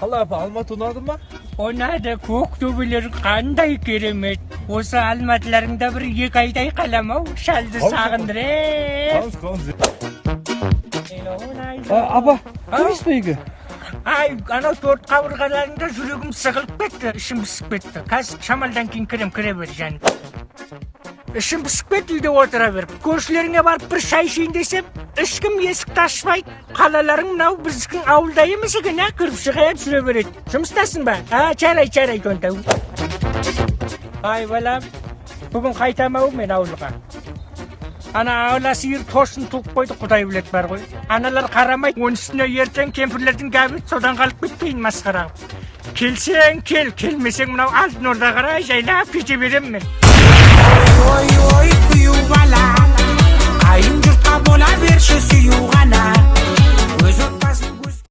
Қалай, апа, Алматы ұнады ма? Ұнады, көк төбелер қандай керемет. Осы Алматыларыңда бір 2 айдай қалам-ау, шалды сағындырып. Қалыңыз, қалыңыз. Апа, кірмейсіз бе үйге? Ай, анау 4 қабырғаларыңда жүрегім сығылып кетті, ішім пысып кетті. Қазір шамалдан кейін кірем, кіре бер, жаным. Ішім пысып кетті, үйде отыра беріп. Көршілеріңе барып бір шай ішейін десем, ешкім есікті ашпайды. Қалаларың мынау біздің ауылда емес екен, ә, кіріп шығып жүре береді. Жұмыстасың ба? А, жарай, жарай, онда. Ай, балам, бүгін қайтам ау мен ауылға. Ана ала сиыр тосын туып қойды, құдай біледі бар ғой. Аналар қарамайды, оның үстіне ертең кемпірлердің гәбі, содан қалып кетпейін масқара. Келсең кел, келмесең мынау Алтын Орда қарай жайлап кете беремін мен. Ой, ой, күйеу бала, қайын жұртқа бола берші сүю ғана. Өзі